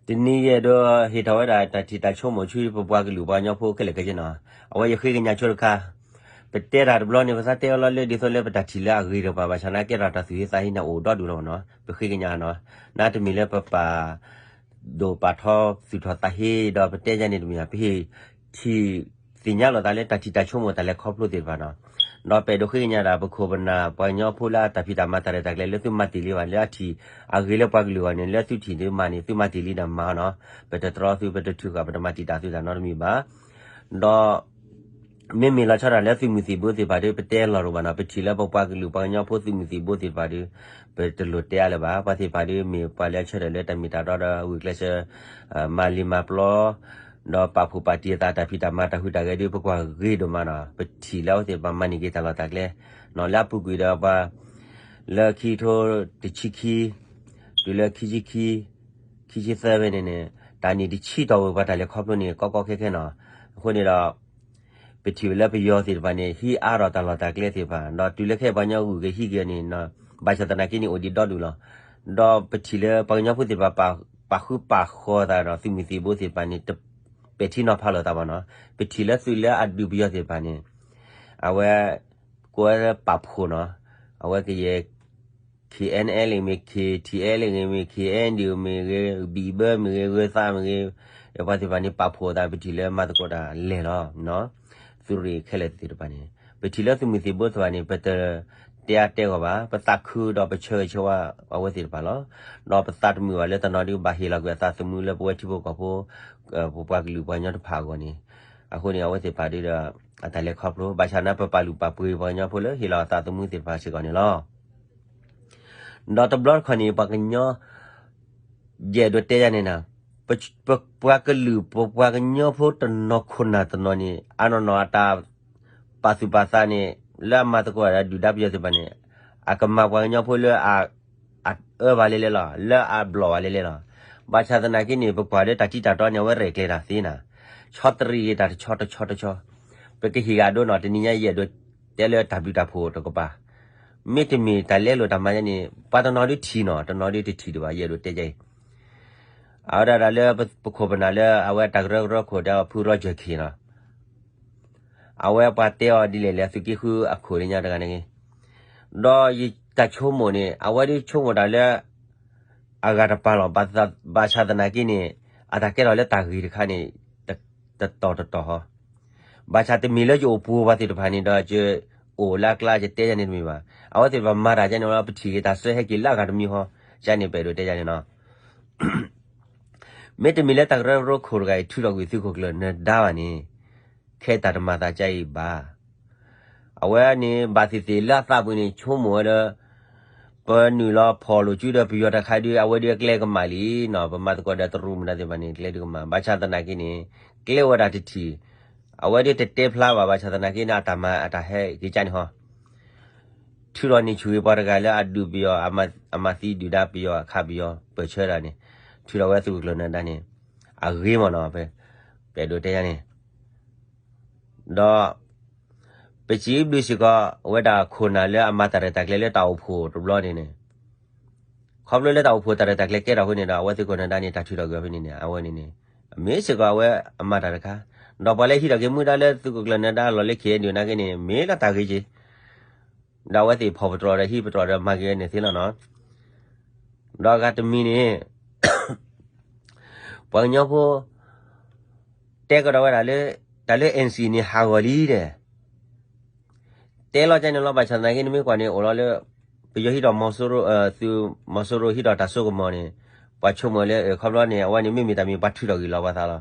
တနံၤယအဲၣ်ဒိးဟ့ၣ်ထီၣ်ဝဲဒၣ်တၢ်ထံၣ်တၢ်ဆိကမိၣ်ဆူပပှၤကလုာ်ပှၤကညီဖိခဲလၢာ်ခဲဆ့နီၤ. အဝဲယဃ့ကညးဆိတခါ, ပတဲတၢ်တဘျီန့ၣ် ပသးတဲအီၤလီၤလၢဒ်သိးလၢပတၢ်ထံၣ်လၢအဂ့ၤတကပၤ ဘၣ်ဆၣ်နာ်ကဲထီၣ်တၢ်သူၣ်ဟ့သးဟ့န့ၣ်အိၣ်ဒီဒူၣ်လီၤနီၤ. ပဃ့ကညးနီၤ, နာ်တမ့ၢ်လၢပပာ်ဒိၣ်ပာ်ထီသူၣ်ထီၣ်သးဟ့ဒီးပတဲယါန့ၣ်တမ့ၢ်ဘၣ်, ပဟ့ၣ်ထံၣ်သ့ၣ်ညါလိာ်သးလၢတၢ်ထံၣ်တၢ်ဆိကမိၣ်တၢ်လဲၤခီဖျိသ့ၣ်တဖၣ်နီၤ. ဒီးပအဲၣ်ဒိးဃ့ကညးဒၣ်ပခိၣ်ပနၢ်ပှၤကညီဖိလၢအတၢ်ဖံးတၢ်မၤတၢ်ရဲၣ်တၢ်ကျဲၤလၢသုမၤတ့ၢ်လံဘၣ် လၢအထံၣ်အဂ့ၤလၢပှၤကလုာ်အဂီၢ်န့ၣ် လၢသုထံၣ်သုမၤန့ၣ် သုမၤတ့ၢ်လံဒီးမၤနီၤ. ပတတြီသု ပတထုးဃာ် ပတမၤတံာ်တာ်သုတၢ်နီတမံၤဘၣ်. ဒီး မ့မ့ၢ်လီၤဆီဒၣ်လၢသုးမုၢ်သံၣ်ဘိသ့ၣ်တဖၣ်ဒီး ပတဲလီၤရိၤဘၣ်နီၤ, ပထံၣ်လၢပပှၤကလုာ်ပှၤကညီဖိသုးမုၢ်သံၣ်ဘိသ့ၣ်တဖၣ်ဒီး ပတလိၣ်တဲအါလၢၤဘၣ်. ပှၤသ့ၣ်တဖၣ်ဒီး မ့ၢ်ပှၤလၢအဆၢထၢၣ်လၢတၢ်မ့ၢ်တၢ်တီဒီး ဂုာ်ကျဲးစၢး မၤလံၤမၤပျီ ဒီးပာ်ဖှိၣ်ပာ်တံၢ်အသးတၢ်ဖံးတၢ်မၤတၢ်ဟူးတၢ်ဂဲၤဒီး ပကွၢ်ဂ့ၤဒိၣ်မးနီၤ, ပထံၣ်လၢအဝဲသ့ၣ်တဖၣ်မၤန့ၢ်က့ၤတၢ်လီၢ်တၢ်ကျဲ နီၤ လၢအပူၤကွံာ်ဒီးပှၤ လၢခံကထိတဆံခံ တုၤလၢခံဆံခံ ခံဆံသၢဖဲန့ၣ်န့ၣ် တၢ်နံၣ်တဆံတီၢ်ဝဲပှၤတၢ်လဲၤခီဖျိန့ၣ် ကီကီခဲခဲနီၤ. အဃိန့ၣ်ဒီး ပထံၣ်ဝဲလၢပယီၤသ့ၣ်တဖၣ်န့ၣ် ဟံးအါထီၣ်တၢ်လီၢ်တၢ်ကျဲသ့ၣ်တဖၣ် ဒီးတုၤလၢခဲအံၤပှၤကညီဂုာ်က့ၤဟံးက့ၤန့ၣ် ဘၣ်ဆၣ်သနာ်က့န့ၣ် အိၣ်ဒံးဒီဒူၣ်လီၤ. ဒီးပထံၣ်လၢပှၤကညီဖိသ့ၣ်တဖၣ် ပာ်ဃုာ်ပာ်ဃီၤသးဒီးသုးမုၢ်သံၣ်ဘိသ့ၣ်တဖၣ်န့ၣ် တပဲာ်ထံနီၤဖးလိာ်သးဘၣ်နီၤ. ပထံၣ်လၢသုးလၢအဒုးပယီၤသ့ၣ်တဖၣ်န့ၣ် အဝဲ ကိးဝဲပာ်ဖှိၣ်နီၤ, အဝဲကယဲၢ် KNLA မ့ၢ်ဂ့ၤ KTLA မ့ၢ်ဂ့ၤ KNDO မ့ၢ်ဂ့ၤ ဘံၣ်ဘၢမ့ၢ်ဂ့ၤ ဂၢၤသးမ့ၢ်ဂ့ၤ ပှၤသ့ၣ်တဖၣ်န့ၣ် ပာ်ဖှိၣ်အသး ပထံၣ်လၢမၤသကိးတၢ်လဲၢ်လီၤ. သုးရ့ၣ်ခဲလၢာ်သ့ၣ်တဖၣ်န့ၣ် ပထံၣ်လၢသုးမုၢ်သံၣ်ဘိသ့ၣ်တဖၣ်န့ၣ် ပတတဲအါတဲဂီၢ်ဘၣ်, ပသးခုဒီးပဆၢဂ့ၤဆၢဝါအဝဲသ့ၣ်တဖၣ်လီၤ. ဒီးပသးတမုာ်ဘၣ်လၢတနီၤဒုးဘၣ်ဟ့ၣ်လီၤကွံာ်အသးသမူလၢပဝဲထံဖိကီၢ်ဖိ ပပှၤကလုာ်ပှၤကညီတဖၣ်အဂီၢ်န့ၣ်, အဃိန့ၣ်အဝဲသ့ၣ်တဖၣ်ဒုးဒီး အတၢ်လဲၤခီဖျိ ဘၣ်ဆၣ်န့ၣ် ပပာ်လုၢ်ပာ်ပှ့ၤပှၤကညီဖိလၢဟ့ၣ်လီၤအသးသမူသ့ၣ်တဖၣ်စ့ၢ်ကီးန့ၣ်လီၤ. ဒီးတဘျီတခီၣ်န့ၣ် ပှၤကညီ ယအဲၣ်ဒိးတဲယါန့ၣ်နီၤ, ပပှၤကလုာ် ပပှၤကညီဖိတနီၤခိၣ်နၢ်တနီၤန့ၣ် အနီၢ်နီၢ်အတၢ်ပာ်သူၣ်ပာ်သးန့ၣ် လၢအမၤသကိးတၢ်ဒုၣ်ဒါပယီၤသ့ၣ်တဖၣ်န့ၣ် အကမၤပှၤကညီဖိလၢ အအၢဘၣ်လဲၣ်လဲၣ်လီၤ, လၢအဘျီၣ်ဘၣ်လဲၣ်လဲၣ်လီၤ. ဘၣ်ဆၣ်သနာ်က့န့ၣ် ပကွၢ်လၢတၢ်ထံၣ်တၢ်တီန့ၣ် အဝဲရဲၣ်ကျဲၤတၢ်သ့နီၤ, ဆီတရံးက့ၤတၢ်တဆီတဆီတဆီ, ပကဟ့ၣ်ဂ့ၤအဒိနီၤ, တနံၤညါယအဲၣ်ဒိးတဲလၢတၢ်ဘျုးတၢ်ဖှိၣ်တကပၤ, မ့တမ့ၢ်တၢ်လဲလိာ်တၢ်မၤန့ၣ် ပှၤတနီၤဒုးထံၣ်နီၤ, တနီၤဒုးတထံၣ်ဒံးဘၣ်, ယအဲၣ်ဒိးတဲယါအံၤ အဝဲဒၣ်လၢပခိၣ်ပနၢ်လၢအဝဲတၢ်ကရၢကရိခိၣ်ဒီးဖုရီကၢၢ်ခ့နီၤ, အဝဲပှၤတဲအီၤဒ်လဲၣ်လဲၣ် သုးက့ဃုအခိၣ်လၢညါတဂၤန့ၣ်ဂ့ၤ, ဒီးယတၢ်ဆိကမိၣ်န့ၣ် အဝဲဒၣ်ဆိကမိၣ်တၢ်လၢ အဂၤတပၤလီၤ, ဘၣ်ဆၣ်သနာ်က့န့ၣ် အတၢ်ကဲထီၣ်လၢတၢ်ဂ့ၤတခါန့ၣ် တတီၤတတီၤဟီ, ဘၣ်ဆၣ်တမ့ၢ်လၢယအိၣ်ပူၤပှၤသ့ၣ်တဖၣ်န့ၣ်ဒီး ယအိၣ်လၢအကျါ ယတဲယါန့ၣ်တမ့ၢ်ဘၣ်, အဝဲသ့ၣ်တဖၣ်မၤတၢ်ယါန့ၣ်လီၤ, ပထံၣ်က့ၤတၢ်စၢဟဲက့ၤလၢအဂၤတမံၤဟီ, ယါန့ၣ်ပအဲၣ်ဒိးတဲယါန့ၣ်နီၤ မ့တမ့ၢ်လၢတၢ်ကရၢကရိခိၣ်တဂၤအံၤ ထုးထီၣ်ကွံာ်သုးခိၣ်ကျၢၢ်နၢၤဒါဘၣ်န့ၣ်, ခဲအံၤတၢ်တမၤသးကအံၤဘၣ်. အဝဲန့ၣ် ဘၣ်သ့ၣ်သ့ၣ်လၢအသးပူၤန့ၣ် ဆိကမိၣ်ဝဲလၢ ပနုာ်လီၤဖီၣ်လိာ်စုဒီးပယီၤတခါဒီး အဝဲဒၣ်အကျဲကမၣ်လံနီၤ, ပမၤသကိးဒီးတရူးမတၤသ့ၣ်တဖၣ်န့ၣ် ကျဲဒုးကမၣ်, ဘၣ်ဆၣ်သနာ်က့န့ၣ် ကျဲဝဲဒၣ်တထံၣ်, အဝဲဒၣ်တတဲဖျါဘၣ်, ဘၣ်ဆၣ်သနာ်က့န့ၣ် အတၢ်မၤအတၢ်ဟဲက့ၤကၢ်န့ၣ်ဟီ ထုးထီၣ်န့ၢ်ဆူၣ်ဂ့ၤပှၤတဂၤလၢအဒုးပယီၤ, အမၤသံဒုၣ်ဒါပယီၤအခးပယီၤပၢၢ်ဆၢတၢ်န့ၣ်, ထုးထီၣ်ဝဲသုးခိၣ်ကျၢၢ်နၢၤဒါန့ၣ် အဂ့ၤမးနီၤ, ပအဲၣ်ဒိးတဲယါန့ၣ်, ဒီး ပစံးဘျုးစ့ၢ်ကီး အဝဲဒၣ်ခိၣ်နၢ်လၢအမၤတၢ်ရဲၣ်တၢ်ကျဲၤလၢတၢ်အိၣ်ဖှိၣ်တဘျီန့ၣ်န့ၣ်, ခီဖျိလၢတၢ်အိၣ်ဖှိၣ်တၢ်ရဲၣ်တၢ်ကျဲၤကဲထီၣ်အဃိန့ၣ်ဒီး အဝဲသုးခိၣ်နၢၤဒါန့ၣ် တၢ်ထုးထီၣ်ကွံာ်အီၤဖဲန့ၣ်န့ၣ် အဝဲန့ၣ်န့ၣ် မ့ၢ်စ့ၢ်ကီးအဝဲအမၤတၢ်တခါ, ဒီးပှၤလၢဟံးထီၣ်က့ၤမူဒါလၢသုးခိၣ်ကျၢၢ်နၢၤဒါလီၤလၢ ခ့ၣ်အဲၣ်ယူၣ် နာ်က့န့ၣ် မ့ၢ်လၢတၢ်ဂ့ၤက့ၤ ဒီးအဝဲသ့ၣ်ဖီၣ်ပတြီၤဒီးဟံးပတြီၤဒီးမၤက့ၤဝဲန့ၣ်သ့လီၤနီၤ. ဒီးအဂၤတမံၤန့ၣ် ပှၤကညီဖိ တဲကဒီးဝဲဒၣ်လၢ တၢ်လၢ NCA န့ၣ်ဟးဂီၤလံဒီး တဲလီၤကန့ၣ်လီၤ, ဘၣ်ဆၣ်သနာ်က့န့ၣ်မ့ၢ်ကွၢ်န့ၣ် အိၣ်လီၤလၢ ပယီၤဟံးထီၣ်မီၤစိရိၤ, သုးမီၤစိရိၤဟံးထီၣ်တၢ်စိကမီၤန့ၣ် ပှၤဆိကမိၣ်လၢ ခီဖျိန့ၣ် အဝဲန့ၣ်မ့မ့ၢ်တၢ်မ့ၢ်ပှၤထုးထီၣ်ကွံာ်လီၤပှၤသးလီၤ.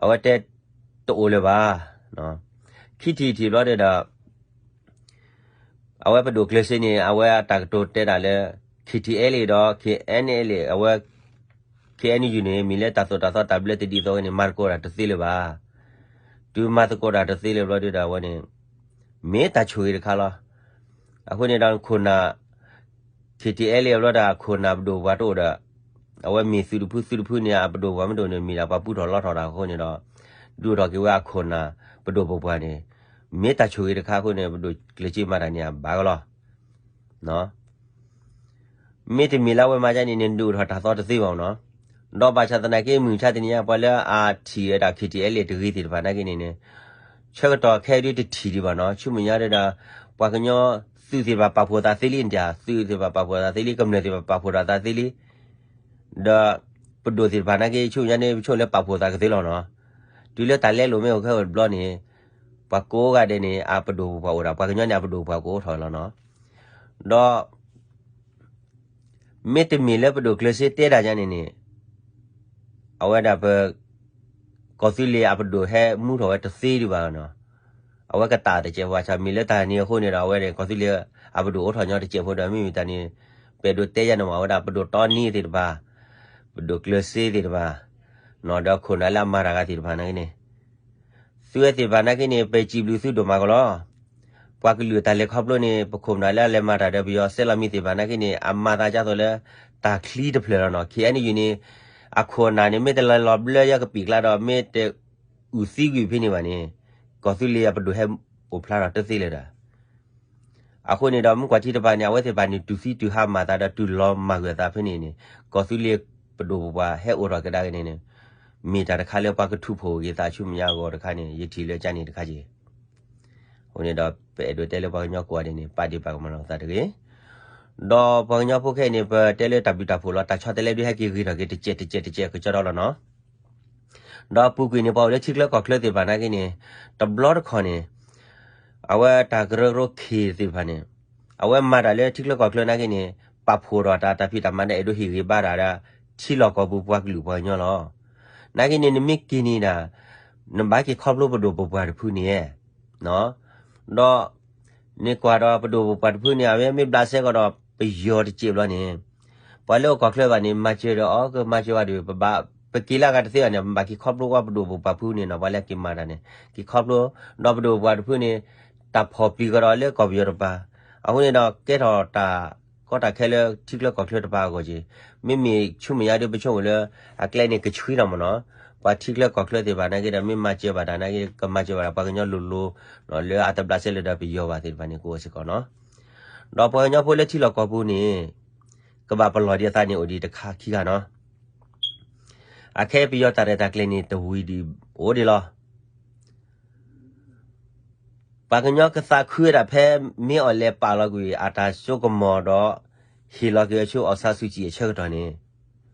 အဝဲတဲတအိၣ်လၢၤဘၣ်. ခံထံၣ်တထံၣ်ဘျီဒီး အဝဲပဒိၣ်ကျၢၤစ့န့ၣ် အဝဲအတၢ်ကတိၤတဲဒၣ်လၢ KTLA ဒီး KNLA အဝဲ KNU န့ၣ် မ့ၢ်လၢတၢ်သိၣ်တၢ်သီတၢ်ဘျၢတဒ်သိးဝဲန့ၣ် မၤသကိးတၢ်တသ့လၢၤဘၣ်. တုၤမၤသကိးတၢ်တသ့လၢၤဘျီဒီးအဝဲန့ၣ် မ့ၢ်တၢ်ဆိၣ်ဂ့ၤတခါလီၤ. အဃိန့ၣ်ဒီးခိၣ်နၢ် KTLA အဘျီဒီးခိၣ်နၢ်ပဒိၣ်ပပှၢ်တအိၣ်ဒီး အဝဲမ့ၢ်သုးတဖု သုးတဖုန့ၣ် အပဒိၣ်ပပှၢ်မ့ၢ်တအိၣ်န့ၣ် မ့ၢ်ဒၣ်ပှၤပူထီၣ်လီထီၣ်တၢ်အဃိန့ၣ်ဒီး ဒုးအိၣ်ထီၣ်က့ၤဝဲအခိၣ်နၢ်ပဒိၣ်ပပှၢ်န့ၣ် မ့ၢ်တၢ်ဆိၣ်ဂ့ၤတခါအဃိန့ၣ် ပဒိၣ်ကျၢၤစ့မၤတၢ်န့ၣ်အဘၣ်ကလီၤ. မ့တမ့ၢ်လၢအဝဲမၤဒ်န့ၣ်န့ၣ် ဒုးအိၣ်ထီၣ်တၢ်သီတသ့ဘၣ်နီၤ. ဒီးဘၣ်ဆၣ်သနာ်က့ မုၢ်ဆါတနံၤညါ ပှၤလၢအထံၣ်ဝဲဒၣ် KTLA တဂ့ၤသ့ၣ်တဖၣ်နာ်က့န့ၣ်န့ၣ် ဆၢကတီၢ်ခဲအံၤဒုတထံၣ်ဒံးဘၣ်နီၤ, ဆူမဲာ်ညါဒုဒီး ပှၤကညီသုးသ့ၣ်တဖၣ်ပာ်ဖှိၣ်သးသ့လံန့ၣ်, သုးသ့ၣ်တဖၣ်ပာ်ဖှိၣ်သးသ့လံ, ကမျၢၢ်သ့ၣ်တဖၣ်ပာ်ဖှိၣ်ဒီးသးသ့လံ, ဒီးပဒိၣ်သ့ၣ်တဖၣ်နာ်က့ ဆူမဲာ်ညါန့ၣ် ပဆိကမိၣ်လၢပာ်ဖှိၣ်သးကသ့လီၤနီၤ. တုၤလၢတၢ်လဲလိာ်မ့ၢ်အိၣ်ခဲအံၤတဘျီန့ၣ် ပှၤကိးဂၤဒဲးန့ၣ် အပဒိၣ်ပပှၢ်အိၣ်ဒီး ပှၤကညီန့ၣ် အပဒိၣ်ပပှၢ်ကအိၣ်ထီၣ်လီၤနီၤ. ဒီး မ့တမ့ၢ်လၢပဒိၣ်ကျၢၤစ့တဲဒၣ်ညါန့ၣ်န့ၣ် အဝဲဒၣ်ပ ကီၢ်သူလ့ၤအပဒိၣ်ဟဲမူထီၣ်ဝဲတသ့ဒံးဘၣ်နီၤ. အဝဲကတၢ်တစဲးဘၣ်ဆၣ် မ့ၢ်လၢတၢ်န့ၣ်အဃိန့ၣ်ဒီး အဝဲန့ၣ် ကီၢ်သူလ့ၤအပဒိၣ်အိးထီၣ်ညီတစဲးဖိဒီး မ့မ့ၢ်တၢ်န့ၣ် ပအဲၣ်ဒိးတဲယါန့ၣ်မး အဝဲဒၣ်ပဒိၣ်တီနံသ့ၣ်တဖၣ်, ပဒိၣ်ကျၢၤစ့သ့ၣ်တဖၣ်, ဒီးခိၣ်နၢ်လၢအမၤတၢ်ဂၤသ့ၣ်တဖၣ်နာ်က့န့ၣ် သုဝဲသ့ၣ်တဖၣ်နာ်က့န့ၣ် ပစံးဘျုးသုဒိၣ်မးကီးလီၤ. ပှၤကလုာ်တၢ်လဲၤခီဖျိန့ၣ် ပခိၣ်ပနၢ်လၢအလဲၤမၤတၢ်ဒီးပယီၤ စဲးလီၤမံၤသ့ၣ်တဖၣ်နာ်က့န့ၣ် အမၤသးဒ်သိးလၢ တၢ်ချံတဖျၢၣ်လီၤနီၤ. ခဲအံၤန့ၣ်ယူၢ်န့ၣ် အခိၣ်အနၢ်န့ၣ် မ့ၢ်တလဲၤလီၤဘျၢယဲကပံာ်ကျါဒီး မ့ၢ်တအုၣ်သံကွံာ်ဖဲန့ၣ်ဘၣ်န့ၣ် ကီၢ်သူလ့ၤအပဒိၣ်ဟဲအိၣ်ဖျါထီၣ်တသ့လၢၤဒီး အဃိန့ၣ်ဒီး မုၢ်ကွၢ်ထံတဖၣ်န့ၣ် အဝဲသ့ၣ်တဖၣ်န့ၣ် တူၢ်သံတူၢ်ဟါမၤသးဒီး တူၢ်လီၤမၢ်ကွံာ်အသးဖဲန့ၣ်န့ၣ် ကီၢ်သူလ့ၤပဒိၣ်ပပှၢ်ဟဲအိၣ်ထီၣ်ကဒါက့ၤန့ၣ်န့ၣ် မ့ၢ်တၢ်တခါလၢပှၤကထူၣ်ဖှိၣ်ဂ့ၤသးဆူမဲာ်ညါအဂီၢ်တခါန့ၣ် ယထံၣ်လၢကန့ၣ်တခါက့ၤ အဃိန့ၣ်ဒီး ပအဲၣ်ဒိးတဲလၢပှၤကညီကိးဂၤဒဲးန့ၣ် ပာ်ဒ့ၣ်ပာ်ကမၣ်လီၤပသးတဂ့ၤ. ဒီးပှၤကညီဖိခဲအံၤန့ၣ် ပတဲလၢတၢ်ဘျုးတၢ်ဖှိၣ်လီၤ. တၢ်ဆီတလဲဒုးဟဲက့ၤဂ့ၤထီၣ်က့ၤတစဲးတစဲးတစဲးကစီဒီလီၤနီၤ. ဒီးပူၤကွံာ်န့ၣ် ပှၤအိၣ်လၢထံချၢကီၢ်ချၢသ့ၣ်တဖၣ်နာ်က့န့ၣ် တဘျီတခီၣ်န့ၣ် အဝဲတၢ်ကရၢကရိခ့သ့ၣ်တဖၣ်န့ၣ် အဝဲမၤတၢ်လၢထံချၢကီၢ်ချၢနာ်က့န့ၣ် ပာ်ဖှိၣ်ထီၣ်တၢ် တၢ်ဖံးတၢ်မၤဒီး အဲၣ်ဒိးဟ့ၣ်ဂံၢ်ဘါတၢ်ဒီး ထံလီၢ်ကီၢ်ပူၤပှၤကလုာ်ပှၤကညီလီၤ. နာ်က့န့ၣ် နမ့ၢ်က့ၤန့ၣ်ဒၣ် နဘၣ်က့ၤခီဖျိပဒိၣ်ပပှၢ်တဖုန့ၣ် ဒီး နကွၢ်ဒီးပဒိၣ်ပပှၢ်တဖုန့ၣ် အဝဲမ့ၢ်ဘျးစဲကီးဒီးပယီၤတစဲးဘျီန့ၣ် ပှၤလၢအကီၢ်ချၢဘၣ်န့ၣ် မၤစၢၤဒီးအီၤ ကမၤစၢၤဝဲဒီး ပဘၣ် ပက့ၤလၢအဂၤတသ့ဘၣ်န့ၣ် ပဘၣ်က့ၤခီဖျိကွၢ်ပဒိၣ်ပပှၢ်တဖုန့ၣ်နီၤ ပှၤလၢအက့ၤမၤတၢ်န့ၣ် က့ၤခီဖျိ ဒီးပဒိၣ်ပပှၢ်တဖုန့ၣ် တၢ်ဖီၣ်ပျံၤကဒီးလၢကီၢ်ပယီၤတပၤ အဃိန့ၣ်ဒီး ကဲထီၣ်တၢ်ကီတၢ်ခဲလၢထံချၢကီၢ်ချၢတပၤအဂီၢ်က့ၤ မ့မ့ၢ်ဆူမဲာ်ညါဒုးပဆိကမိၣ်လၢ အကျဲန့ၣ်ကဆှံလီၤမ့ၢ်နီၤ ပှၤထံချၢကီၢ်ချၢသ့ၣ်တဖၣ်နာ်က့ဒီး မ့ၢ်မၤစၢၤဘၣ်တၢ်နာ်က့ ကမၤစၢၤဘၣ်ဒီးပှၤကညီလိၤလိၤ လၢအတဘျးစဲလၢၤဒီးပယီၤဘၣ်သ့ၣ်တဖၣ်န့ၣ် ကအိၣ်စ့ၢ်ကီးနီၤ ဒီးပှၤကညီဖိလၢထံလီၢ်ကီၢ်ပူၤန့ၣ် ကဘၣ်ပလီၢ်ဒံးအသးန့ၣ်အိၣ်ဒံးတခါခံခါနီၤ အခဲပယီၤတၢ်ရဲၣ်တၢ်ကျဲၤန့ၣ် တဝံၤဒံးအိၣ်ဒံးလီၤ ပှၤကညီကသးခုဝဲဒၣ်ဖဲ မ့ၢ်အီၤလဲၤပာ်လီၤကွံာ်အတၢ်စိကမီၤဒီး ဟ့ၣ်လီၤက့ၤအဆိ အောင်ဆန်းစုကြည် အဆၢကတီၢ်န့ၣ်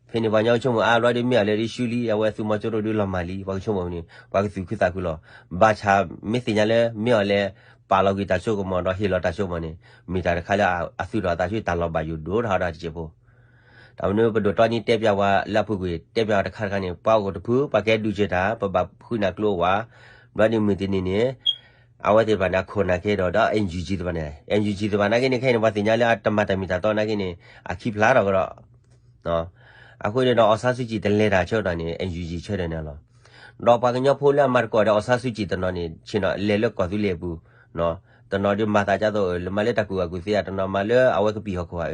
ဖဲန့ၣ်ပှၤကညီကဆိကမိၣ်အါဘျီဒုးမ့ၢ်အီၤလဲၤဒုးဆူလံ အဝဲသုးမီၤစိရိၤဒုးလီၤမၢ်လံ ပှၤကဆိကမိၣ်န့ၣ် ပှၤကသူၣ်ခုသးခုလီၤ. ဘၣ်ဆၣ်မ့ၢ်သ့ၣ်ညါလၢမ့ၢ်အီၤလဲၤပာ်လီၤကွံာ်တၢ်စိကမီၤဒီးဟ့ၣ်လီၤတၢ်စိကမီၤန့ၣ် မ့ၢ်တၢ်တခါလၢအသုးထီၣ်အသးဆူတၢ်လီၤဘၣ်ယိၣ်ဒိၣ်ထီၣ်ဒီးတစဲးဖိ တၢ်မနုၤပဒိၣ်တီနံတဲပၠးဝဲလၢအပူၤကွံာ် တဲပၠးဝဲတခါတခါန့ၣ် ပှၤအိၣ်တဖု ပှၤကဲဒုးက့ၤတၢ် ပဘၣ်ဃုနၢ်ကျိဝဲ ဘျီဒုးမုၢ်တနံၤန့ၣ် အဝဲသ့ၣ်တဖၣ်န့ၣ် အခိၣ်နၢ်ကဲဒီး ဒီး NUG သ့ၣ်တဖၣ်န့ၣ် NUG သ့ၣ်တဖၣ်နာ်က့န့ၣ် ခဲအံၤန့ၣ် ပှၤသ့ၣ်ညါလၢအတမၤတၢ်မ့ၢ်တၢ်တီနာ်က့န့ၣ် အခံဖျါထီၣ်ကဒီး အဃိန့ၣ်ဒီး အောင်ဆန်းစုကြည် တလဲၤတၢ်ဆၢကတီၢ်န့ၣ် NUG ဆၢထၢၣ်န့ၣ်လီၤ. ဒီးပှၤကညီဖိလၢအမၤသကိးဒီး အောင်ဆန်းစုကြည် တနီၤန့ၣ် ဆ့ၣ်နီၤလဲၤလၢကီၢ်သူလ့ၤအပူၤ တနီၤဒုးမၤသးဒ်သိး လၢမၤလၢတၢ်ကူၣ်ဘၣ်ကူၣ်သ့ဧါ တနီၤမၤလၢအဝဲကပံာ်ဟီၣ်ခိၣ်ဧါ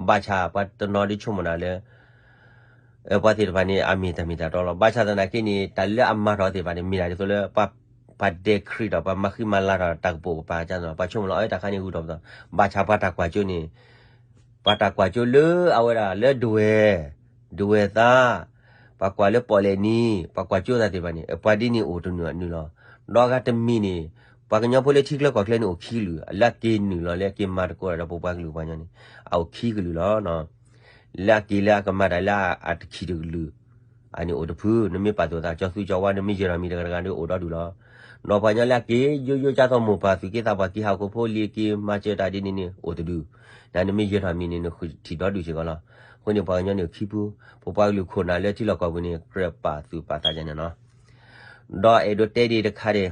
ဘၣ်ဆၣ်ပှၤတနီၤဒုးဆိကမိၣ်နၤလၢ ပှၤသ့ၣ်တဖၣ်န့ၣ် အမ့ၢ်တၢ်မ့ၢ်တၢ်တီလီၤ. ဘၣ်ဆၣ်သနာ်က့န့ၣ် တၢ်လၢအမၤထီၣ်သ့ၣ်တဖၣ်န့ၣ် မ့ၢ်ဒၣ်ဒ်သိးလၢ ပှၤဒဲးခရံာ်ဒီး ပှၤမၤဃံမၤလၤထီၣ်တၢ်ကပိာ်ကပၤ ပှၤဆိကမိၣ်လီၤ အတၢ်ခါန့ၣ်ဂုၤထီၣ်ပသီၣ် ဘၣ်ဆၣ်ပှၤတၢ်ကွၢ်ကၠိန့ၣ် ပှၤတၢ်ကွၢ်ကၠိလၢအဝဲဒၣ်လၢဒဝဲၢ် ဒဝဲၢ်သး ပှၤကွၢ်လၢပီၣ်လဲၣ်နံၤ ပှၤကွၢ်ကၠိသးသ့ၣ်တဖၣ်န့ၣ် ပှၤဒ်န့ၣ်အိၣ်တနုာ်အနုာ်လီၤ. ဒီးအဂၤတမံၤန့ၣ် ပှၤကညီဖိလၢထံချၢကီၢ်ချၢန့ၣ်အိၣ်ခံကလုာ် လၢအက့ၤနုာ်လီၤလၢအက့ၤမၤသကိးဒီးပပှၤကလုာ်ပှၤကညီန့ၣ် အအိၣ်ခံကလုာ်လီၤ. လၢအက့ၤလၢအကမၤတၢ်လၢအတခံးတကလုာ် အန့ၣ်အိၣ်တဖု နမ့ၢ်ပာ်သူၣ်အသးကၠီသူကၠီဝါ နမ့ၢ်ယဲၢ်ထီၣ်မံၤတဂၤတဂၤဒီးအိၣ်ဒီဒူၣ်လီၤ. ဒီးပှၤကညီလၢအက့ၤယိယိကၠါသီမိၢ်ပၢ်သူၣ်က့သးပှၢ်က့ၤဟးခိၣ်ဖိလံၤက့ၤမၤစၢၤတၢ်ဒ်န့ၣ်န့ၣ် အိၣ်တဒူၣ် နမ့ၢ်ယဲၢ်ထီၣ်မံၤန့ၣ် နဃုထံၣ်ဒီဒူၣ်စ့ၢ်ကီးလီၤ. အဃိန့ၣ် ပှၤကညီန့ၣ်အိၣ်ခံဖု ပပှၤကလုာ်ခိၣ်နၢ်လၢထံလီၢ်ကီၢ်ပူၤန့ၣ် ကြၢးပာ်သူၣ်ပာ်သးယါန့ၣ်လီၤ. ဒီးအဲၣ်ဒိးတဲဒံးတခါဒံး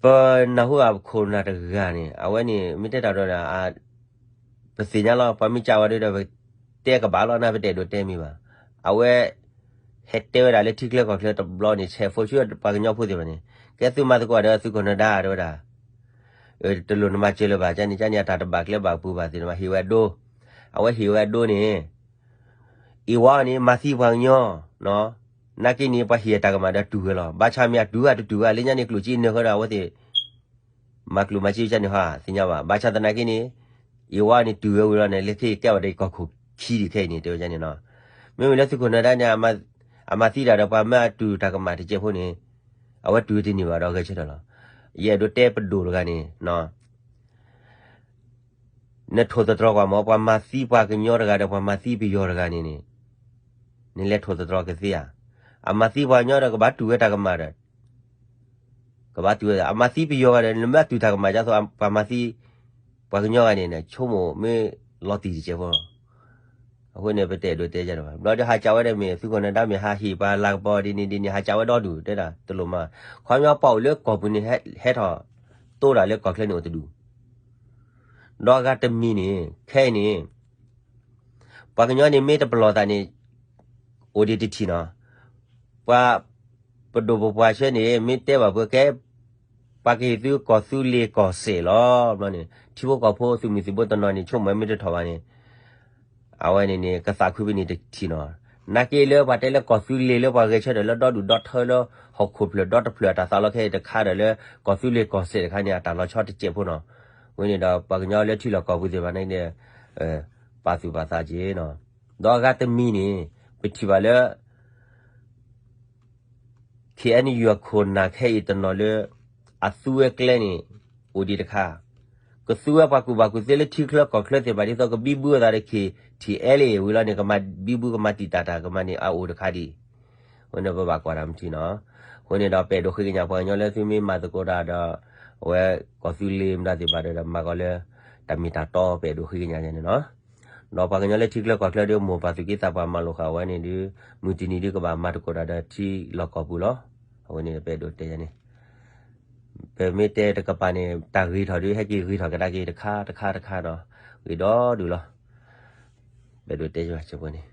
ပနၢ်ဟူအခိၣ်နၢ်တဂၤန့ၣ် အဝဲန့ၣ် မ့ၢ်တဲတၢ်ဒီး ပသ့ၣ်ညါလီၤ ပှၤမ့ၢ်ကးဝဲဒၣ်ဒီး ပတဲကဘၣ်လီၤ နၢ်ပတဲဒိးတဲမ့ၢ်ဘၣ်. အဝဲ ဟဲတဲဝဲဒၣ်လၢထံချၢကီၢ်ချၢတဘျီန့ၣ် ဆဲးဖိဆူပှၤကညီဖိသ့ၣ်တဖၣ်န့ၣ် ကဲသုမၤသကိးဒီးသုးခိၣ်နၢၤဒါတဲဝဲဒၣ် တလိၣ်နမၤစၢၤလၢၤဘၣ် ကန့ၣ် ကန့ၣ်အတၢ်တဘၣ်ကျဲဘၣ်ပူၤဘၣ်သ့ၣ်တဖၣ် ဟ့ၣ်ဝဲဒိ အဝဲဟ့ၣ်ဝဲဒိန့ၣ် အ့ၣ်ဝါန့ၣ် မၤသံပှၤကညီ နာ်က့န့ၣ် ပှၤဟ့ၣ်အတၢ်ကမၣ်ဒီးတူၢ်ဝဲလီၤ. ဘၣ်ဆၣ်မ့ၢ်အတူၢ်ဝဲတတူၢ်ဝဲ လၢညါန့ၣ် ကျိၣ်စ့နၢၤဃီဒီးအဝဲသ့ၣ် မၤကျိၣ်မၤစ့ကန့ၣ်ဟီ သ့ၣ်ညါဘၣ်. ဘၣ်ဆၣ်သနာ်က့န့ၣ် အ့ၣ်ဝါန့ၣ်တူၢ်ဝဲဝံၤလီၤန့ၣ် လၢခံကဲဝဲဒီးကီၢ်ခိၣ်ခံဒံးခဲအံၤန့ၣ် တဲဝဲန့ၣ်လီၤ. မ့မ့ၢ်လၢသုးခိၣ်နၢၤဒါန့ၣ် အမၤသံတၢ်ဒီးပှၤမၢအတူၢ်တၢ်ကမၣ်တစဲးဖိန့ၣ် အဝဲတူၢ်တန့ၢ်ဘၣ်ဒီးဂဲၤဆၢထၢၣ်လီၤ. ယအဲၣ်ဒိးတဲပဒိၣ်တဂၤန့ၣ် နထိၣ်သတြီၤကွၢ်မး ပှၤမၤသံပှၤကညီတဂၤဒီး ပှၤမၤသံပယီၤတဂၤန့ၣ်န့ၣ် နလဲၤထိၣ်သတြီၤကသ့ဧါ. အမၤသံပှၤကညီဒီး ကဘၣ်တူၢ်ဝဲတၢ်ကမၣ်ဒီး ကဘၣ်တူၢ်ဝဲ အမၤသံပယီၤဂၤဒီး နမ့ၢ်တူၢ်တၢ်ကမၣ်ဒ်သိး ပှၤမၤသံ ပှၤကညီဂၤန့ၣ်န့ၣ် ဆိကမိၣ်မ့ၢ်လီၤတံၢ်တစဲးဖိလီၤ. အဃိန့ၣ် ပတအဲၣ်ဒိးတဲယၤတဘၣ်. ဘျီဒီးဟးကးဝဲဒၣ်မ့ၢ် သုးခိၣ်နၢၤဒါမ့ၢ်ဟးဟ့ၣ်ပှၤလၤကပီၤဒ်န့ၣ်ဒ်န့ၣ် ဟးကးဝဲဒီဒူၣ် တဲဒၣ်တလိၣ်မး. ခီပညီပှၤအိၣ်လၢကီၢ်ပူၤန့ၣ် ဟဲထီၣ်တိၢ်တၢ်လၢကီၢ်ချၢန့ၣ်အိၣ်တဒူၣ် ဒီးအဂၤတမံၤန့ၣ် ခဲအံၤန့ၣ် ပှၤကညီန့ၣ်မ့ၢ်တပလီၢ်သးန့ၣ် အိၣ်ဒံးတထံၣ်နီၤ. ပှၤ ပဒိၣ်ပပှၢ်ဆၢန့ၣ် မ့ၢ်တဲဘၣ်ပှၤကဲ ပှၤကဟ့ၣ်သုကီၢ်သူလ့ၤကီၢ်စဲၣ်လီၤ. ဘျီန့ၣ် ထံဖိကီၢ်ဖိသုးမုၢ်သံၣ်ဘိတနီၤန့ၣ် ဆိကမိၣ်မ့ၢ်တထီၣ်ဘၣ်န့ၣ် အဝဲန့ၣ်န့ၣ် ကသးခုဖဲန့ၣ်တထံၣ်နီၤ. နာ်က့လၢပှၤတဲလၢကီၢ်သူလ့ၤလၢပှၤဂဲၤဆၢထၢၣ်လၢဒီဒူၣ်ဒီထၢလၢ ဟီၣ်ခိၣ်ဖျၢၣ်ဒီတဖျၢၣ်အတၢ်သးလီခဲအံၤတခါဒီးလၢ ကီၢ်သူလ့ၤကီၢ်စဲၣ်တခါန့ၣ် အတၢ်လီၤဆီတစဲးဖိနီၤ. ဝဲန့ၣ်ဒီးပှၤကညီလၢထံလီၢ်ကီၢ်ပူၤသ့ၣ်တဖၣ်န့ၣ် ပာ်သူၣ်ပာ်သးက့ၤနီၤ. ဒီးအဂၤတမံၤန့ၣ် ပထံၣ်ဘၣ်လၢ ခ့ၣ်အဲၣ်ယူၣ် အခိၣ်နၢ်ခဲအံၤတနီၤလၢ အသူဝဲကျဲန့ၣ် အိၣ်ဒံးတခါ, ကသူဝဲပှၤကူၣ်ဘၣ်ကူၣ်သ့လၢထံချၢကီၢ်ချၢသ့ၣ်တဖၣ် ဒ်သိးကဘံဘူအသးဒီး ခ့ၣ်ထံၣ်အဲလ့ၣ်ဝံၤလီၤန့ၣ် ကမၤဘံဘူကမၤတံာ်တာ်တၢ်ကမၤန့ၣ် အအိၣ်တခါဒံး. အဃိန့ၣ် ပဘၣ်ကွၢ်တၢ်မထံနီၤ. အဃိန့ၣ်ဒီး ပအဲၣ်ဒိးဃ့ကညးပှၤကညီလၢသုမ့ၢ်မၤသကိးတၢ်ဒီး အဝဲကီၢ်သူလ့ၤမတၤသ့ၣ်တဖၣ်ဒီး မၤကီးလၢ တၢ်မ့ၢ်တၢ်တီ ပအဲၣ်ဒိးဃ့ကညးန့ၣ်နီၤ. ဒီးပှၤကညီလၢထံချၢကီၢ်ချၢဒီး မိၢ်ပၢ်သူၣ်က့သးပှၢ်မၤလိာ်ဃာ်ဝဲန့ၣ်ဒီး မုၢ်တနံၤဒုးကဘၣ်မၤသကိးတၢ်ဒီးထံလီၢ်ကီၢ်ပူၤလီၤ. အဝဲန့ၣ် ပအဲၣ်ဒိးတဲယၤန့ၣ် ပမ့ၢ်တဲတကပၤန့ၣ် တၢ်ဂ့ၤထီၣ်ဒုး ဟဲက့ၤဂ့ၤထီၣ်ကဒါက့ၤတခါတခါတခါနီၤ, ဂ့ၤဒီဒူၣ်လီၤ. ပအဲၣ်ဒိးတဲယၤစ့ၢ်ကီးန့ၣ်